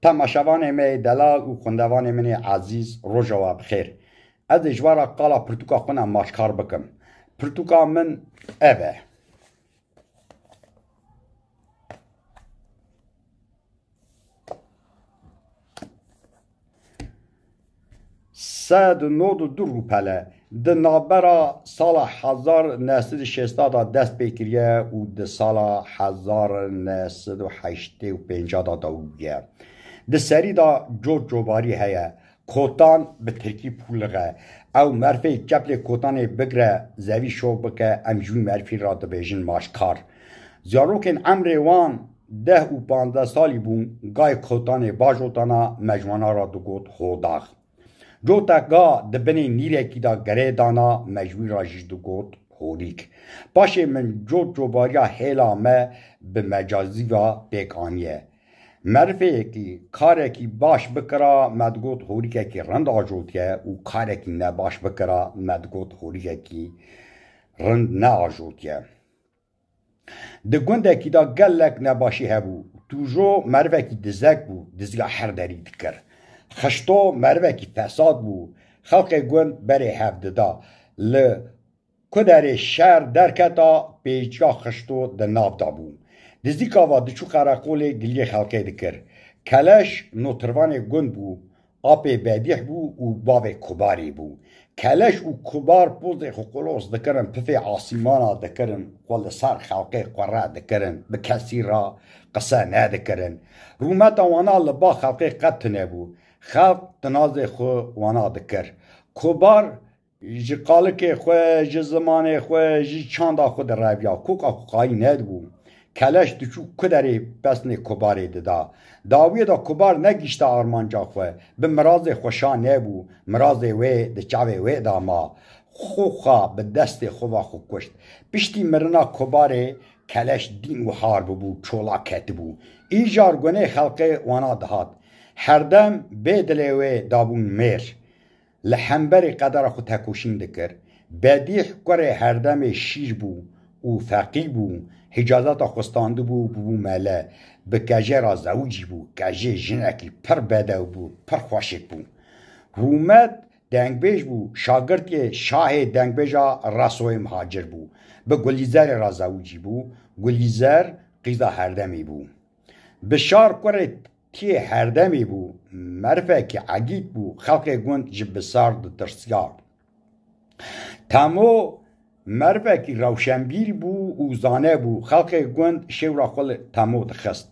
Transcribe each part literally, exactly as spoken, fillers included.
Temaşevanê me yê delal û xwendevanê min ê ezîz, roja we bi xêr. Ez ê ji we re qala pirtûka xwe ne maçkar bikim. Pirtûka min ev e. Sed û nod û du rûpele. Di navbera sala hezar neh sed û şêst de dest pê kiriye û di sala hezar neh sed û heştê û pênc de dawî bûye. Di serî de cot cobarî heye. Kotan, bi tirkî pûlixe. Ew merfê çeplê kotanê bigre, zevî şov bike, em ji wî merfî re dibêjin maçkar. Zarokên emrê wan deh û panzdeh salî bûn, gayê kotanê bajotana me ji wana re digot hodax. Coteka di binê nîrekî de girê dana, me ji wî re jî digot horîk. Paşê min cot cobariya hêla me bi mecazî ve pêk aniye. Merivekî karekî baş bikira, me digot horîkekî rind ajotiye û karekî nebaş bikira, me digot horîkekî rind neajotiye. Di gundekî de gelek nebaşî hebû. Tûjo merivekî dizek bû, dizga her derî dikir. Xişto merivekî fesad bû. Xelkê gund berê hev dida. Li ku derê şer derketa, pêçiya Xişto di nav de bû. Dizîka va diçû qereqolê giliyê xelkê dikir. Keleş notirvanê gund bû. Apê Bedîh bû û bavê Kubarî bû. Keleş û Kubar pozê xwe qolos dikirin, pifê asîmana dikirin, xwe li ser xelkê qure dikirin, bi kesî re qise nedikirin. Rûmeta wana li ba xelkê qet tune bû. Xelk tinazê xwe wana dikir. Kubar ji qalikê xwe, ji zimanê xwe, ji çanda xwe direviya. Koka xwe qayî nedibû. Keleş diçû ku derê pesnê Kubarê dida. Dawiyê de Kubar negihişta armanca xwe. Bi mirazê xwe şa nebû. Mirazê wê di çavê wê de ma. Xwe xwe bi destê xwe ve xwe kuşt. Piştî mirina Kubarê Keleş dîn û har bûbû, çola ketibû. Îcar gunê xelkê wana dihat. Herdem bê dilê wê dabûn mêr. Li hemberî qedera xwe tekoşîn dikir. Bedîh kurê Herdemê şîr bû û feqî bû, hicazeta xwe standibû û bûbû mele. Bi Kejê re zewicî bû. Kejê jinekî pir bedew bû, pir xweşik bû. Rûmet dengbêj bû, şagirtê şahê dengbêja Resoyê Mihacir bû. Bi Gulîzerê re zewicî bû. Gulîzer qîza Herdemî bû. Bişar kurê Tiyê Herdemî bû, merivekî egît bû, xelkê gund ji Bisar ditirsiya. Temo merivekî rewşenbîr bû û zane bû, xelkê gund şêwra xwe li Temo dixist.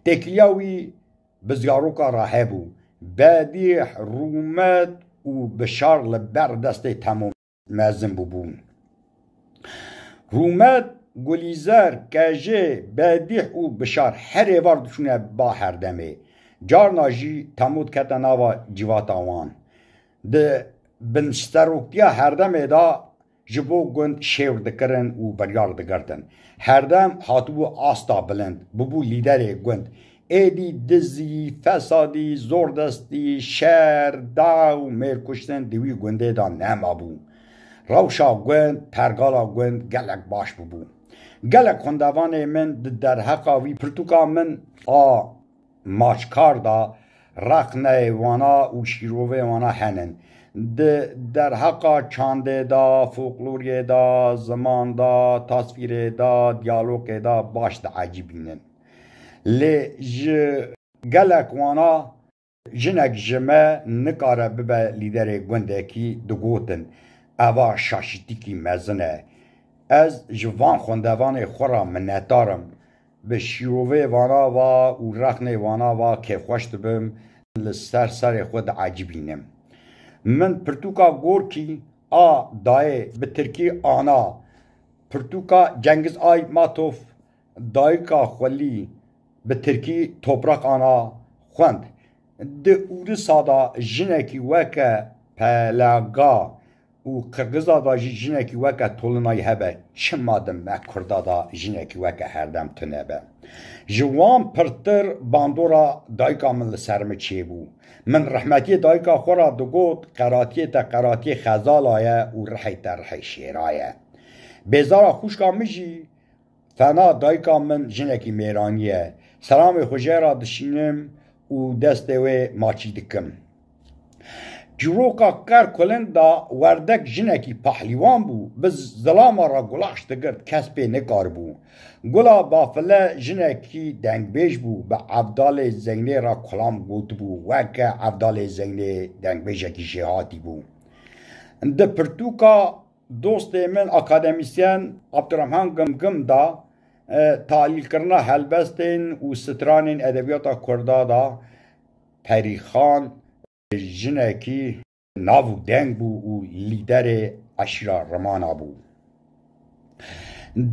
Têkiliya wî bi zaroka re hebû. Bedîh, Rûmet û Bişar li ber destê Temo mezin bûbûn. Rûmet, Gulîzer, Kejê, Bedîh û Bişar her êvar diçûne ba Herdemê. Carna jî Temo dikete nava civata wan. Di binseroktiya Herdemê de ji bo gund şêwr dikirin û biryar digirtin. Herdem hatibû asta bilind, bûbû lîderê gund. Êdî dizî, fesadî, zordestî, şer, daw, mêrkuştin di wî gundê de nemabû. Rewşa gund, pergala gund gelek baş bûbû. Gelek xwendevanê min di derheqa vî pirtûka min a maçkar de rexneyê wana û şîrovê wana henin. Di derheqa çandê de, folkloriyê de, ziman de, tasvîrê de, diyalogê de baş diecibînin. Lê ji gelek wana jinek ji me nikare bibe lîderê gundekî, digotin, eva şaşîtîkî mezin e. Ez ji van xwendevanê xwe re minetdar im. Bi şîrovê vana va û rexnê vana va kêfxweş dibim, li ser serê xwe diecibînim. Min pirtûka Gorkî a dayê, bi tirkî Ana, pirtûka Cengiz Aytmatov, Dayika Xwelî, bi tirkî Toprak Ana, xwend. Di Ûrisa de jinekî weke Pelaga û Qirgiza de jî jinekî weke Tolinayî hebe, çima di me Kurda de jinekî weke Herdem tune be? Ji wan pirtir bandora dayika min li ser min çêbû. Min rehmetiyê dayika xwe re digot, qeratiyê te qeratiyê xezala ye û rihê te rihê şêra ye. Bêzara xwişka min jî fena dayika min jinekî mêranî ye. Selamê xwe jê re dişînim, û destê wê maçî dikim. Çîroka Kerkulin da werdek jinekî pahlîwan bû, bi zilama re gulaş digirt, kes pê nikaribû. Gula Bafile jinekî dengbêj bû, bi Evdalê Zeynê re kulam gotibû, weke Evdalê Zeynê dengbêjekî jêhatî bû. Di pirtûka dostê min akademîsyen Abdurrahman Gimgim da, e, talîlkirina helbestên û stranên edebiyata Kurda da Perîxan jinekî nav û deng bû û lîderê eşîra Rimana bû.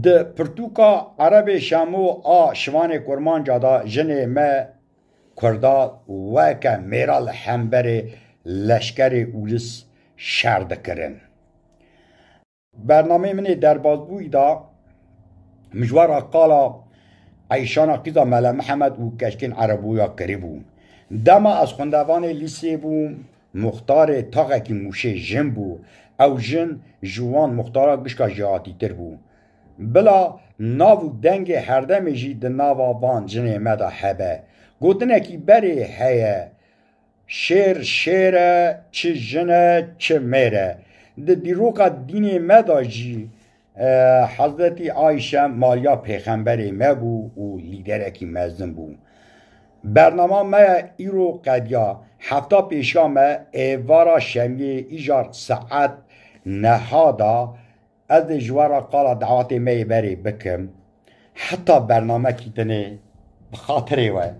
Di pirtûka Erebê Şemo a Şivanê Kurmanca da jinê me Kurda weke mêra li hemberê leşkerê Ûris şer dikirin. Bernameyê min ê derbazbûyî da mijwara qala Eyşana qîza Mele Mihemed û Keşkên Ereboya kiribû. Dema ez xwendevanê lîsê bûm, muxtarê taxekî Mûşê jin bû. Ew jin ji wan muxtara gişka jêhatîtir bû. Bila nav û dengê herdemê jî di nava van jinê me de hebe. Gotinekî berê heye, Şêr şêr e, çi jin e, çi mêr e. Di dîroka dînê me de jî, e, Hezretî Ayşe maliya pêxemberê me bû û lîderekî mezin bû. Bernama me îro qediya. Hefta pêşiya me êvara şemiyê îcar saet neha da ez ê ji we re qala dawetê me yê berê bikim. Heta bername kîtinê bi xatirê we.